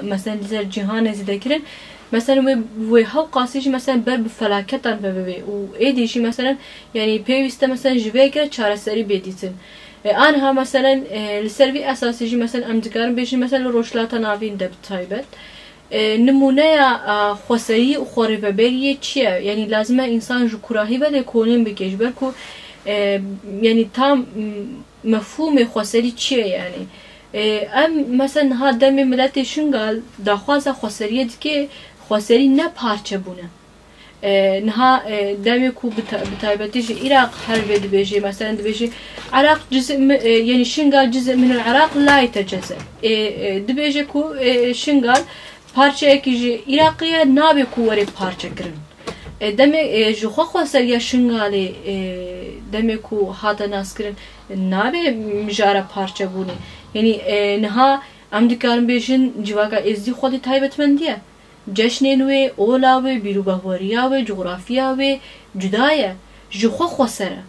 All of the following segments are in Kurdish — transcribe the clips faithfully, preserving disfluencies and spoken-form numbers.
Meselen li ser cîhanê zêde kirin. Meselen wê, wê hewqasî jî meselen ber bi felaketan ve bibe û êdî jî meselen, yanî pêwîst e meselen ji vê yekê çareserî bê dîtin. E, anha meselen, e, li ser vî esasî jî meselen em dikarin bêjin meselen li Rojhilata Navîn de bi taybet. E, nimûneya, a, xweserî û xwerêveberiyê çi ye? Yanî lazim e însan ji kurahî ve lêkolîn bike, ji ber ku, e, yanî tam, m-, mefhûmê xweserî çi ye yanî? E, em mesela niha demê miletê Şingal daxwaza xweseriyê dike, xweserî ne parçebûn e. E, niha, e, demê ku bi ta-, bi taybetî ji Iraq her vê dibêjê, mesela dibêjê, Iraq cizî mi-, e, yanî Şingal cizî min el Iraq la yetecezze. E, e, dibêje ku, e, Şingal parçeyekî ji Iraqê ye, nabe ku were parçekirin. E, demê, e, ji xwe xweseriya Şingalê, e, demê ku hate naskirin, nabe mijara parçebûnê. Yanî, e, niha em dikarin bêjin civaka Êzidî xwedî taybetmendî ye. Ceşnên wê, ola wê, bîrûbahweriya wê, cografiya wê cuda ye. Ji xwe xweser e.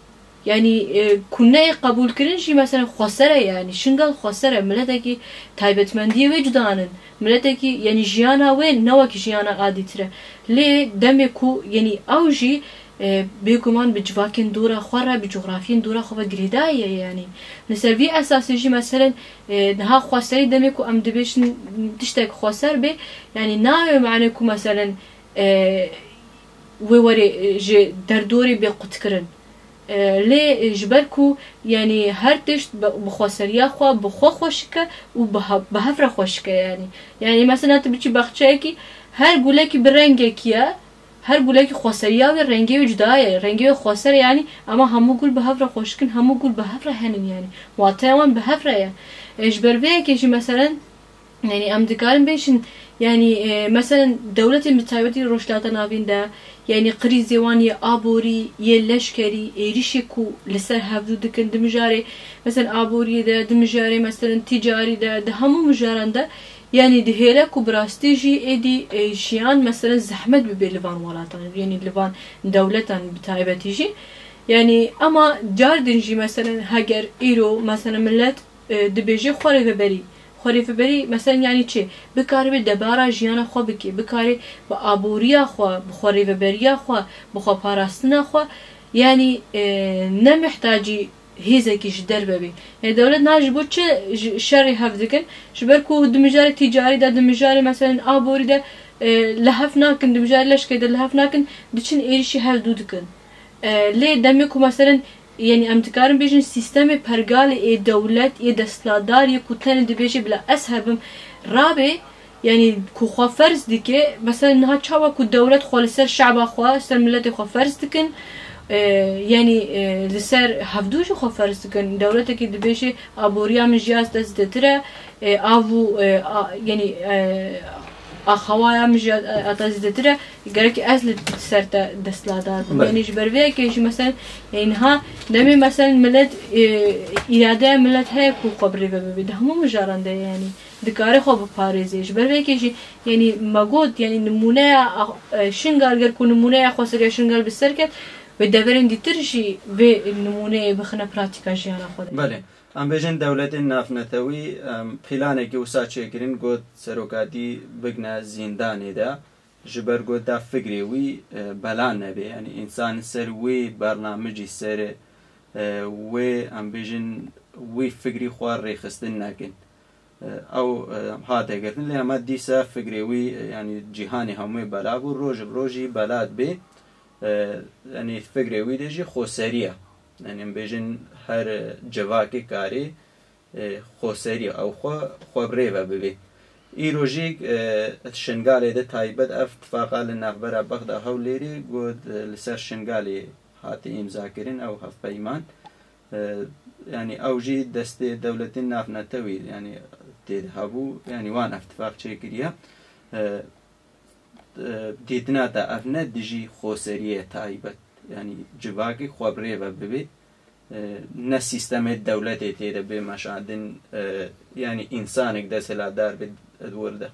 Yanî, e, ku neyê qebûlkirin jî, mesela xweser e, yanî Şingal xweser e, miletekî taybetmendiyê wê cuda in. Miletekî, yanî jiyana wê ne wek jiyana adîtir e. Lê demê ku, yanî ew jî, e, bêguman bi civakên dora xwe re, bi cografiyên dora xwe ve girêdayî ye, yanî. Li ser vî esasî jî, meselen, e, niha xweserî demê ku em dibêjin tiştek xweser bê, yanî nayê mane ku, meselen, e, wê were, e, ji derdorê bê qutkirin. E, lê, e, ji ber ku, yanî her tişt bi, bi xweseriya xwe, bi xwe xweşik e û bi he-, bi hev re xweşik e, yanî. Yanî mesela tu biçî baxçeyekî, her gulekî bi rengekî ye, her gulekî xweseriya wê, rengê wê cuda ye, rengê wê xweser e, yanî, ama hemû gul bi hev re xweşik in, hemû gul bi hev re henin, yanî. Wateya wan bi hev re ye. E, ji ber vê yekê jî, meselen, Yanî em dikarin bêjin, yanî, e, meselen dewletên bi taybetî Rojhilata Navîn de, yanî krîzê wan yê aborî, yê leşkerî, êrîşê ku li ser hevdû dikin, di mijarê, meselen aboriyê de, di mijarê, meselen tîcarî de, di hemû mijaran de, yanî dihêle ku bi rastî jî êdî, e, jiyan, meselen zehmet bibe li van welatan, yanî li van dewletan bi taybetî jî. Yanî, ema car din jî, meselen heger îro, meselen milet, e, dibêje xwerêveberî. Xwerêveberî, meselen, yanî çi? Bikaribe debara jiyana xwe bike, bikare bi aboriya xwe, bi xwerêveberiya xwe, bi xweparastina xwe, yanî, e, ne mihtacî hêzekî ji derve bê. Yanî dewlet niha ji bo çi ji şerê hev dikin? Ji ber ku di mijarê tîcarî de, di mijarê, meselen, aborî de, e, li hev nakin, di mijarê leşkerî de li hev nakin, diçin êrîşî hevdû dikin. E, lê demê ku, meselen, Yanî em dikarin bêjin sîstemê pergalê ê dewlet, ê desthilatdar yê ku tenê dibêje bila ez hebim rabe, yanî ku xwe ferz dike, mesela niha çawa ku dewlet xwe li ser şeba xwe, ser miletê xwe ferz dikin, e, yanî, e, li ser hevdû jî xwe ferz dikin. Dewletekî dibêje aboriya min ji ya te zêdetir e, e, av û, e, a, yanî, e, axawaya min ji ya, e, te zêdetir e. Gerek ez li ser te desthilatdar bim. Belê. Yanî ji ber vê yekê jî, meselen, yanî niha demê, meselen, milet, e, îradeya milet heye ku xwe bi rê ve bibe. Di hemû mijaran de, yanî dikare xwe biparêze. Ji ber vê yekê jî, yanî me got, yanî nimûneya, e, Şingal, ger ku nimûneya xweseriya Şingal bi ser ket, wê deverên dîtir jî vê nimûneyê bixine pratîka jiyana xwe de. Belê. Em bêjin dewletên navnetewî, em, planekî wisa çêkirin, got serokatî bigine zîndanê de. Ji ber ku da fikrê wî, e, bela nebe, yanî însan ser wê bernamicî ser, e, wê, em bêjin, wî fikrî xwe rêxistin nekin. E, ew, e, hate girtin, lê hema dîsa fikrê wî, e, yanî cîhanê hemûyê bela bû, roj bi rojî bela dibe. E, yanî fikrê wî de jî xweserî ye. Yanî em bêjin her, e, civakê karê e, xweserî ew xwe, xwe bi rê ve bibê. Îro jî, e, Şingalê de taybet ev tifaqa li navbera Bexda Hewlêrê got, e, li ser Şingalê hate îmzakirin ew hevpeyman. E, yanî ew jî destê dewletên navnetewî, yanî tê de hebû, yanî wan ev tifaq çêkiriye. E, e, dîtina te ev ne dijî xweseriyê taybet, yanî civakê xwe bi rê ve bibê, e, ne sîstemê dewletê tê de bê meşandin, e, yanî însanek desthilatdar bê di wir de.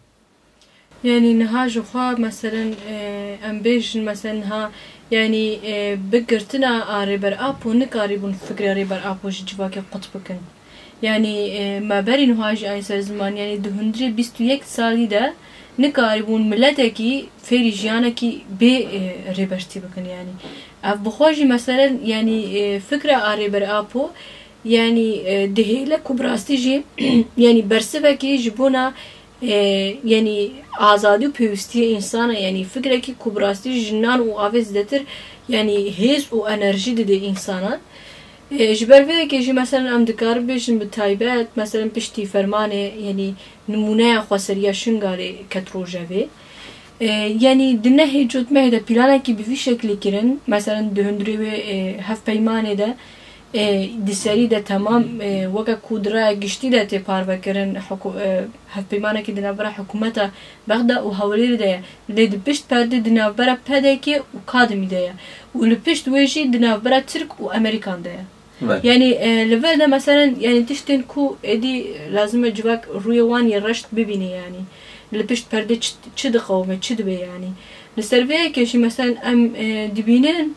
Yanî niha ji xwe, meselen, e, em bêjin, meselen, niha, yanî, e, bi girtina a Rêber Apo nikarîbûn fikra Rêber Apo ji civakê qut bikin. Yanî, e, me berî niha jî eynî ser ziman, yanî di hundirê bîst û yek salî de nikaribûn miletekî fêrî jiyanekî bê, e, rêbertî bikin, yanî. Ev bi xwe jî meselen, yanî, e, fikra a Rêber Apo, yanî, e, dihêle ku bi rastî jî, yanî bersivekî ji bona, e, yanî azadî û pêwîstiyê însana, yanî fikrekî ku bi rastî jinan û avê zêdetir, yanî hêz û enerjî dide însanan. E, ji ber vê yekê jî, meselen, em dikarin bêjin bi taybet, meselen, piştî fermanê, yanî nimûneya xweseriya Şingalê ket rojevê. E, yanî di nehê cotmehê de planekî bi vî şeklî kirin, meselen, di hundirê wê, e, hevpeymanê de, e, di serî de temam, e, weke ku di raya giştî de tê parvekirin, hiku-, e, hevpeymanekî di navbera hikûmeta Bexda û Hewlêrê de ye. Lê di pişt perdê di navbera P D K û Kadimî de ye. Û li pişt wê jî di navbera Tirk û Amerîkan de ye. Belê. Yanî, e, li vir de meselen, yanî tiştên ku êdî lazim e civak rûyê wan yê reşt bibîne yanî. Li pişt perdê çi, çi diqewime, çi dibe yanî. Li ser vê yekê jî meselen em, e, dibînin,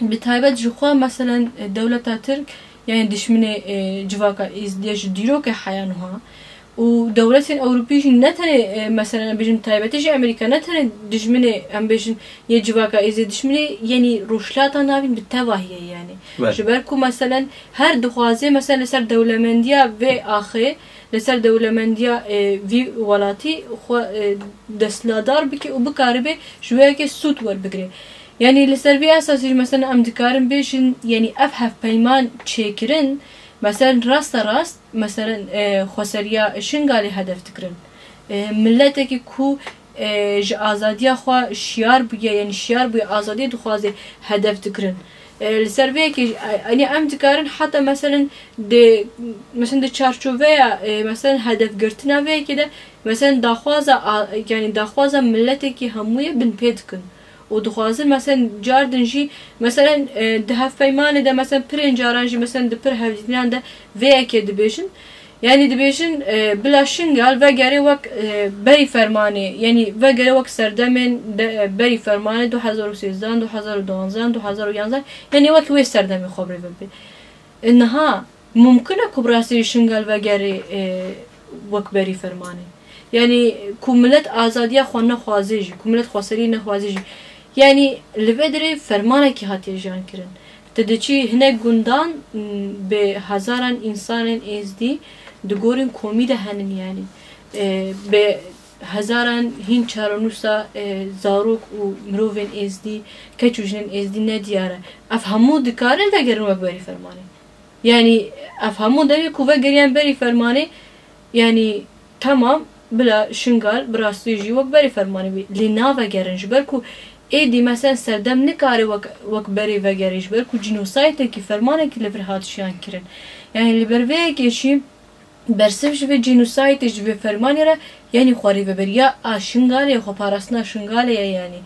bi taybet ji xwe, meselen, e, dewleta Tirk, yanî dişminê, e, civaka Êzdiye ji dîrokê heya niha. Û dewletên Ewropî jî ne tenê, e, meselen, em bêjin taybetî jî Amerîka ne tenê dijminê, em bêjin, yê civaka Êzdiye, dişminê, yanî Rojhilata Navîn bi tevahî ye, yanî. Belê. Ji ber ku, meselen, her dixwaze, meselen, li ser dewlemendiya vê axê, li ser dewlemendiya, e, vî welatî xwe, e, desthilatdar bike û bikaribe ji wê yekê sûd werbigire. Yanî li ser vê esasî jî, meselen, em dikarin bêjin, yanî ev hevpeyman çêkirin, meselen, rasta rast, meselen, e, xweseriya Şingalê hedef dikirin. E, miletekî ku, e, ji azadiya xwe şiyar bûye, yanî şiyar bûye, azadiyê dixwaze hedef dikirin. E, li ser vê yekê jî, e, yanî em dikarin heta, meselen, di, meselen, di çarçoveya, e, meselen, hedefgirtina vê yekê de, meselen, daxwaza a-, yanî daxwaza miletekî hemû ye binpê dikin. Û dixwazin, meselen, cardin jî, meselen, e, di hevpeymanê de, meselen, pirên caran jî, meselen, di pir hevdîtinan de vê yekê dibêjin. Yanî dibêjin, e, bila Şingal vegerê wek, e, berî fermanê, yanî vegerê wek serdemên de, e, berî fermanê du hezar û sêzdeh, du hezar û duwazdeh, du hezar û yanzdeh, yanî wek wê serdemê xwe bi rê ve bê. E, niha mumkin e ku bi rastî jî Şingal vegerê, e, wek berî fermanê. Yanî ku milet azadiya xwe nexwaze jî, ku milet xweserî nexwaze jî. Yanî li vê derê fermanekî hatiye jiyan kirin. Tu diçî hinek gundan, m, bi hezaran însanên êzdî di gorên komî de henin, yanî, e, bi hezaran hîn çarenûsa, e, zarok û mirovên êzdî, keç û jinên êzdî nediyar e. Ev hemû dikarin vegerin wek berî fermanê. Yanî ev hemû demê ku vegeriyan berî fermanê, yanî temam, bila Şingal bi rastî jî wek berî fermanê bî. Lê navegerin, ji ber ku êdî, meselen, serdem nikare wek, wek berê vegerê, ji ber ku cînosaytekî, fermanekî li vir hat jiyan kirin. Yanî li ber vê yekê jî bersiv ji vê cînosaytê, ji vê fermanê re, yanî xwe rê veberî ya a Şingalê, xweparastina Şingalê ye yanî.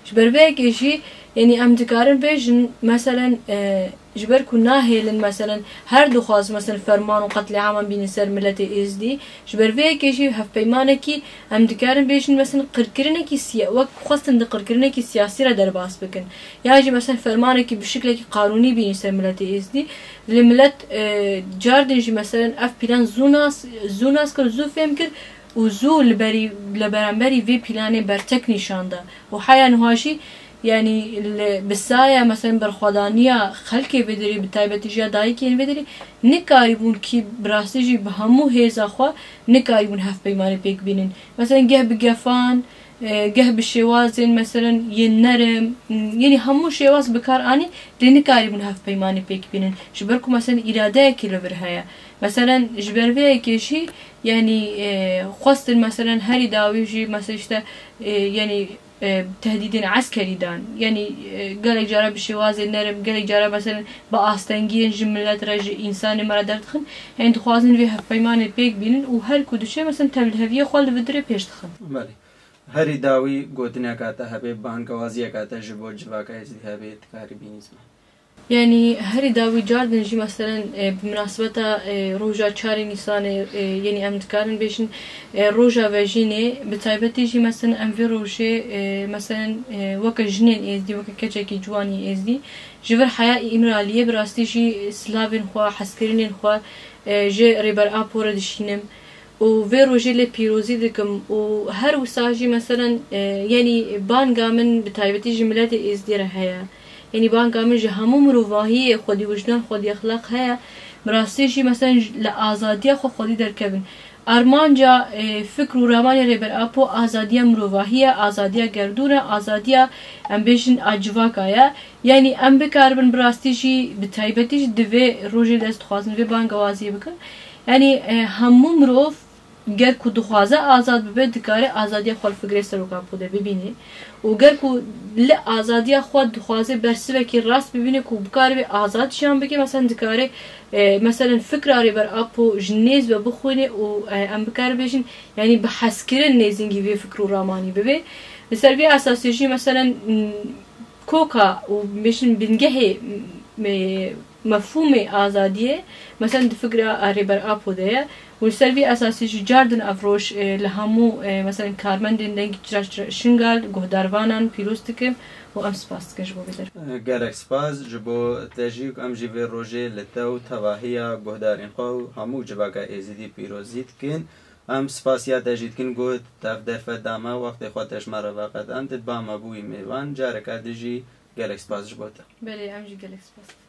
Ji ber vê yekê jî, yanî em dikarin bêjin, meselen, e, ji ber ku nahêlin, meselen, her dixwaz, meselen, ferman û qetlîaman bînin ser miletê êzdî. Ji ber vê yekê jî hevpeymanekî, em dikarin bêjin, meselen, qirkirinekî siya-, wek xwestin di qirkirinekî siyasî re derbas bikin. Ya jî, meselen, fermanekî bi şiklekî qanûnî bînin ser miletê êzdî. Lê milet, e, cardin jî, meselen, ev plan zû nas, zû nas kir, zû fêm kir û zû li berî, li beramberî vê planê bertek nîşan da. Û heya niha jî, yanî li, bi saya, meselen, berxwedaniya xelkê vê derê, bi taybetî jî ya dayikên vê derê, nikarîbûn kî bi rastî jî bi hemû hêza xwe nikarîbûn hevpeymanê pêk bînin. Meselen, geh bi gefan, e, geh bi şêwazên, meselen, yên nerm, m, yanî hemû şêwaz bi kar anîn, lê nikarîbûn hevpeymanê pêk bînin. Ji ber ku, meselen, îradeyekê li vir heye. Meselen, ji ber vê yekê jî, yanî, e, xwestin, meselen, herî dawî jî, meselen, işte, e, yanî, e, tehdîdên eskerî dan. Yanî, e, gelek cara bi şêwazên nerm, gelek cara, meselen, bi astengiyên ji milet re, ji însanê me re derdixin. Yanî, dixwazin vê hevpeymanê pêk bînin û her ku diçe, meselen, tevliheviyê xwe li vir dirê pêş dixin. Belê. Herî dawî gotineka te hebe, bangewaziyeka te ji bo civaka Êzidî hebe, dikarî bînî ziman? Yanî herî dawî cardin jî meselen e, bi minasebeta e, roja çarê Nîsanê e, yanî em dikarin bêjin e, roja vejînê, bi taybetî jî meselen em vê rojê e, meselen e, weke jinên êzdî, weke keçekî ciwanî êzdî ji vir heya Îmraliyê bi rastî jî silavên xwe, hezkirinên xwe e, ji Rêber Apo re dişînim. Û vê rojê lê pîrozî dikim û her wisa jî meselen e, yanî banga min bi taybetî ji miletê êzdî re heye. Yanî banga min ji hemû mirovahiyê xwedî wijdan, xwedî exlaq heye. Bi rastî jî meselen ji- li azadiya xwe xwedî derkevin. Armanca e, fikr û ramanê Rêber Apo azadiya mirovahî ye, azadiya gerdûn e, azadiya em bêjin a civaka ye. Yanî em bikaribin bi rastî jî bi taybetî jî di vê rojê de ez dixwazim vê banga waziyê bikim. Yanî e, hemû mirov ger ku dixwaze azad bibe, dikare azadiya xwe li fikrê Serok Apo de bibîne. Û ger ku li azadiya xwe dixwaze bersivekî rast bibîne ku bikare wê azad jiyan bike, meselen dikare e, meselen fikra Rêber Apo ji nêz ve bixwîne û e, em bikare bêjin, yanî bi hezkirin nêzîngî vê fikr û ramanî bibe. Li ser vê esasê jî meselen m, koka û bêjin bingehê m, mefhûmê azadiyê, meselen di fikra Rêber Apo de ye. Û li ser vî esasî jî cardin ev roj e, li hemû e, meselen karmendên Dengî Çira Şingal, guhdarvanan pîroz dikim û em spas dikin ji bo vê derfetê. Gelek spas ji bo te jî, em jî vê rojê li te û tevahiya guhdarên xwe û hemû civaka Êzidî pîrozî dikin. Em spasiya te jî dikin ku te ev derfet da me, wextê xwe te ji me re veqet. Em di ba me bûyî mêvan, careke din jî gelek spas ji bo te. Belê, em jî gelek spas.